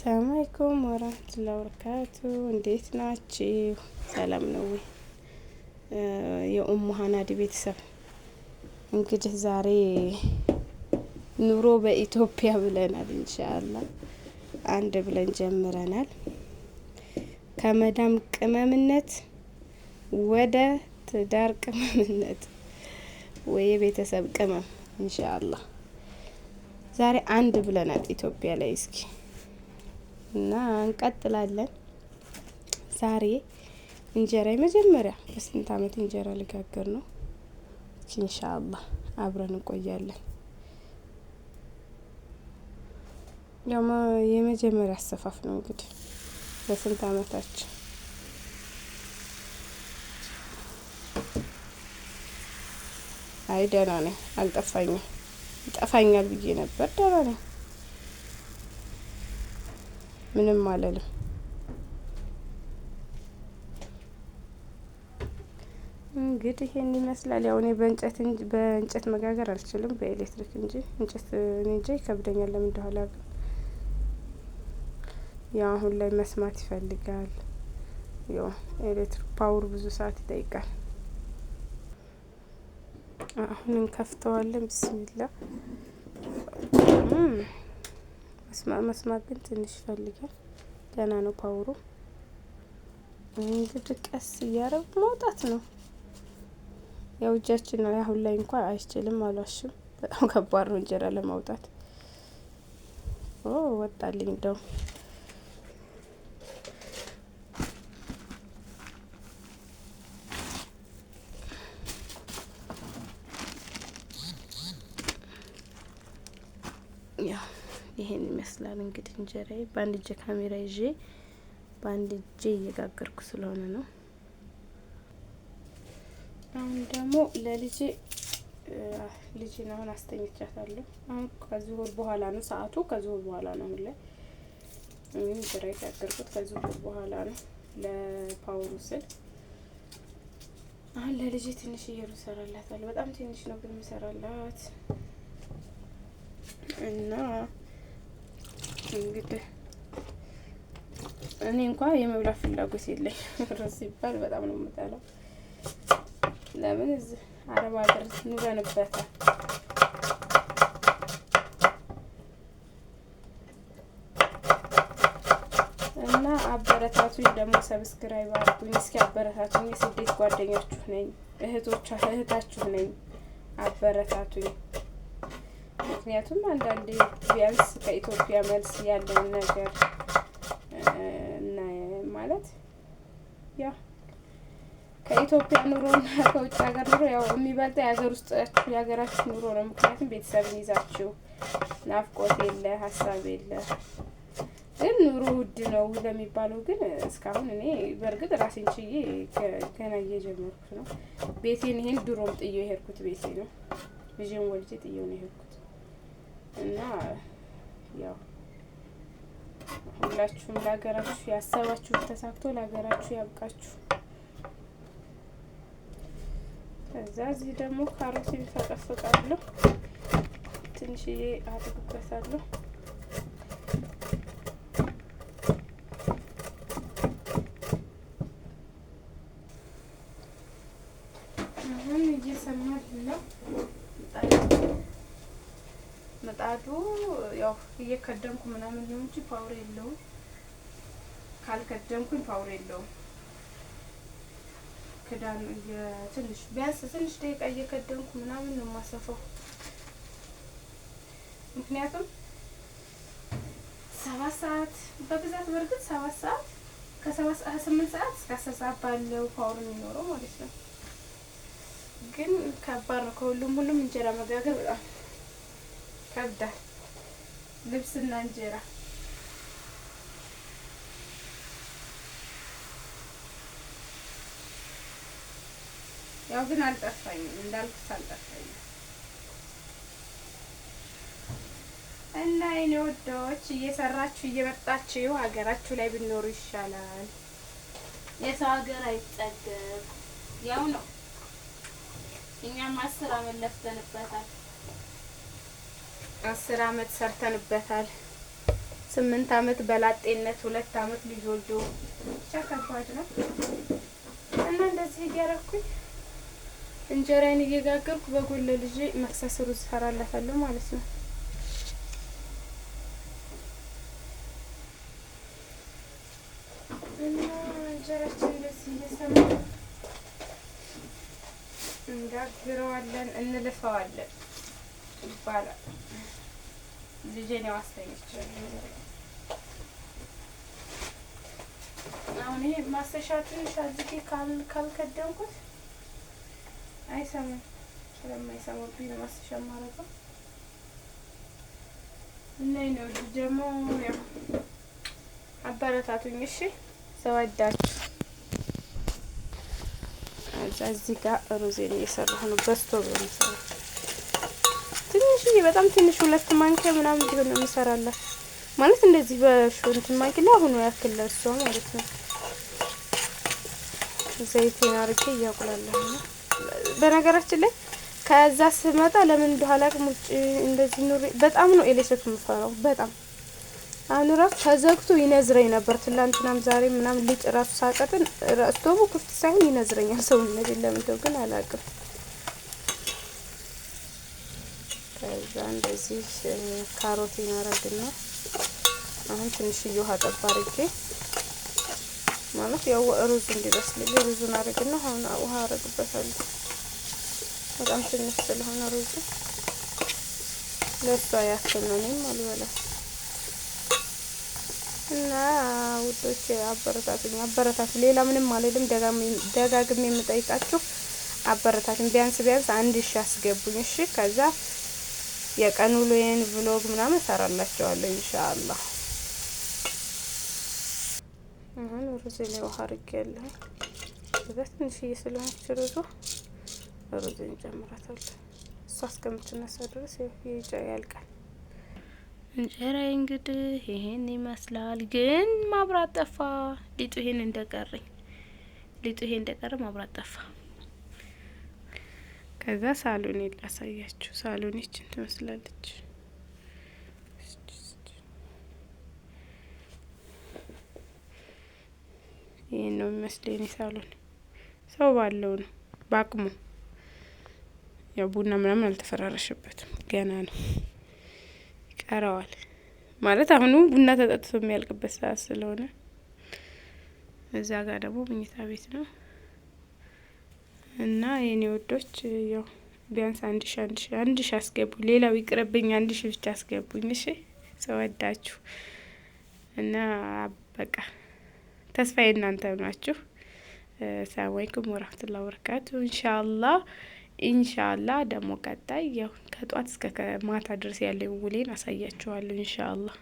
السلام عليكم ورحمة الله وبركاته። እንዴት ናችሁ? ሰላም ነው ወይ? የኡሙ ሀናዲ ቤተሰብ እንግዲህ ዛሬ ኑሮ በኢትዮጵያ ብለናል። إن شاء الله አንድ ብለን ጀምረናል። ከመዳም ቅመምነት ወደ ትዳር ቅመምነት ወይ የቤተሰብ ቅመም إن شاء الله ዛሬ አንድ ብለናል ኢትዮጵያ ላይ እስኪ እና እንቀጥላለን። ዛሬ እንጀራ የመጀመሪያ በስንት አመት እንጀራ ልጋግር ነው። إن شاء الله አብረን እንቆያለን። ያው የመጀመሪያ አሰፋፍ ነው እንግዲህ በስንት አመታችን። አይ ደህና ነኝ፣ አልጠፋኝም። ይጠፋኛል ብዬ ነበር። ደህና ነኝ፣ ምንም አልልም። እንግዲህ ይሄን ይመስላል። ያው እኔ በእንጨት መጋገር አልችልም፣ በኤሌክትሪክ እንጂ እንጨት እኔ እንጃ ይከብደኛል። ለምን እንደሆነ አላውቅም። ያው አሁን ላይ መስማት ይፈልጋል። ያው ኤሌክትሪክ power ብዙ ሰዓት ይጠይቃል። አሁን እንከፍተዋለን። بسم الله። መስማት ግን ትንሽ ይፈልጋል። ገና ነው power ኡ። እንግዲህ ቀስ እያደረጉ ማውጣት ነው። ያው እጃችን አሁን ላይ እንኳን አይችልም፣ አልዋሽም። በጣም ከባድ ነው እንጀራ ለማውጣት። ኦ ወጣልኝ እንደውም። ያው ይሄን ይመስላል እንግዲህ እንጀራዬ። በአንድ እጄ ካሜራ ይዤ በአንድ እጄ እየጋገርኩ ስለሆነ ነው። አሁን ደግሞ ለልጄ ልጄን አሁን አስተኝቻታለሁ። አሁን ከዙሁር በኋላ ነው ሰዓቱ፣ ከዙሁር በኋላ ነው አሁን ላይ እኔ እንጀራ የጋገርኩት ከዙሁር በኋላ ነው ለ power ኡ ስል። አሁን ለልጄ ትንሽ ሩዝ እሰራላታለሁ። በጣም ትንሽ ነው ግን የምሰራላት እና እንግዲህ እኔ እንኳን የመብላት ፍላጎት የለኝም። ሩዝ ሲባል በጣም ነው የምጠላው። ለምን እዚህ አረብ ሀገር ኑረንበታል። እና አበረታቱኝ፣ ደግሞ subscribe አድርጉኝ። እስኪ አበረታቱኝ። የስደት ጓደኛችሁ ነኝ፣ እህታችሁ ነኝ። አበረታቱኝ። ምክንያቱም አንዳንዴ ቢያንስ ከኢትዮጵያ መልስ ያለውን ነገር እና ማለት ያው ከኢትዮጵያ ኑሮና ከውጭ ሀገር ኑሮ ያው የሚበልጠው የሀገር ውስጥ የሀገራችሁ ኑሮ ነው። ምክንያቱም ቤተሰብን ይዛችሁ ናፍቆት የለ ሀሳብ የለ። ግን ኑሮ ውድ ነው ለሚባለው ግን እስካሁን እኔ በእርግጥ ራሴን ችዬ ገና እየጀመርኩት ነው። ቤቴን ይሄን ድሮም ጥዬው የሄድኩት ቤቴ ነው። ልጄን ወልጄ ጥዬው ነው የሄድኩት እና ያው ሁላችሁም ለሀገራችሁ ያሰባችሁት ተሳክቶ ለሀገራችሁ ያብቃችሁ። ከዛ እዚህ ደግሞ ካሮት ፈቀፍቃለሁ፣ ትንሽዬ አድርግበታለሁ። አሁን እየሰማልን ነው ምጣዱ። ያው እየከደንኩ ምናምን ነው እንጂ power የለውም። ካልከደንኩኝ power የለውም። ክዳኑ ትንሽ ቢያንስ ትንሽ ደቂቃ እየከደንኩ ምናምን ነው የማሰፋው። ምክንያቱም 7 ሰዓት በብዛት በእርግጥ 7 ሰዓት ከ7 ሰዓት 8 ሰዓት እስከ 10 ሰዓት ባለው power የሚኖረው ማለት ነው። ግን ከባድ ነው። ከሁሉም ሁሉም እንጀራ መጋገር በጣም ከብዳል። ልብስና እንጀራ ያው ግን አልጠፋኝም፣ እንዳልኩት አልጠፋኝም። እና የኔ ወዶች እየሰራችሁ እየመጣችሁ ሀገራችሁ ላይ ብትኖሩ ይሻላል። የሰው ሀገር አይጠገብ። ያው ነው። እኛም 10 አመት ለፍተንበታል። 10 አመት ሰርተንበታል። 8 አመት በላጤነት፣ 2 አመት ልጅ ወልዶ፣ ብቻ ከባድ ነው። እና እንደዚህ እያረኩኝ እንጀራዬን እየጋገርኩ በጎን ለልጄ መክሰስ ሩዝ እሰራላታለሁ ማለት ነው። እና እንጀራችን እንደዚህ እየሰማ እንጋግረዋለን፣ እንልፈዋለን ይባላል። ልጄን ያው አስተኝቻለሁ። አሁን ይሄ ማሰሻ ትንሽ አድርጌ ካልከደንኩት አይሰማም። ስለማይሰማብኝ ነው ማሰሻ የማደርገው። እና የኔ ውድ ደግሞ ያው አበረታቱኝ እሺ፣ ሰወዳችሁ። እዛ እዚህ ጋር ሩዜን እየሰራሁ ነው። በስቶቭ ነው የምሰራው። ትንሽዬ፣ በጣም ትንሽ፣ 2 ማንኪያ ምናምን ቢሆን ነው የምሰራላት። ማለት እንደዚህ በሾንትን ማንኪያ ለአሁኑ ያክል ለእሷ ማለት ነው። ዘይቴን አድርጌ እያቁላለሁ ነው። በነገራችን ላይ ከዛ ስመጣ ለምን እንደሆነ አላውቅም፣ ውጭ እንደዚህ ኑሬ በጣም ነው ኤሌክትሪክ የምፈራው። በጣም አሁን ራሱ ተዘግቶ ይነዝረኝ ነበር። ትላንትናም ዛሬ ምናምን ሊጥ ራሱ ሳቀጥን ስቶቡ ክፍት ሳይሆን ይነዝረኛል ሰውነቴን። ለምን እንደው ግን አላውቅም። ከዛ እንደዚህ ካሮት አረግና አሁን ትንሽዬ ውሃ ጠብ አድርጌ፣ ማለት ያው ሩዙ እንዲበስልልኝ ሩዙን አረግና አሁን ውሃ አረግበታለሁ። በጣም ትንሽ ስለሆነ ሩዙ ለእሷ ያክል ነው። እኔም አልበላም። እና ውዶች አበረታቱኝ፣ አበረታቱ። ሌላ ምንም አልልም። ደጋግሜ የምጠይቃችሁ አበረታቱኝ። ቢያንስ ቢያንስ 1000 አስገቡኝ። እሺ፣ ከዛ የቀን ውሎዬን vlog ምናምን እሰራላችኋለሁ ኢንሻአላህ። አሁን ሩዝ ላይ ውሃ አድርጌያለሁ። ከዛ ትንሽዬ ስለሆነች ሩዙ ሩዝን እንጨምራታለን። እሷ እስከምትነሳ ድረስ ያልቃል። እንጀራዬ እንግዲህ ይሄን ይመስላል። ግን ማብራት ጠፋ። ሊጡ ይሄን እንደቀረኝ፣ ሊጡ ይሄን እንደቀረ ማብራት ጠፋ። ከዛ ሳሎኔ ላሳያችሁ። ሳሎኔ ይችን ትመስላለች። ይሄን ነው የሚመስለው የኔ ሳሎን። ሰው ባለው ነው በአቅሙ። ያው ቡና ምናምን አልተፈራረሸበትም፣ ገና ነው፣ ይቀረዋል። ማለት አሁኑ ቡና ተጠጥቶ የሚያልቅበት ሰዓት ስለሆነ። እዛ ጋር ደግሞ መኝታ ቤት ነው። እና የኔ ውዶች ያው ቢያንስ 1000፣ 1000፣ 1000 አስገቡኝ። ሌላው ይቅርብኝ፣ 1000 ብቻ አስገቡኝ። እሺ ሰወዳችሁ። እና በቃ ተስፋዬ እናንተ ናችሁ። ሰላም አለይኩም ወራህመቱላሂ ወበረካቱ። ኢንሻአላህ ኢንሻአላህ ደግሞ ቀጣይ ያው ከጧት እስከ ማታ ድረስ ያለውን ውሌን አሳያችኋለሁ ኢንሻአላህ።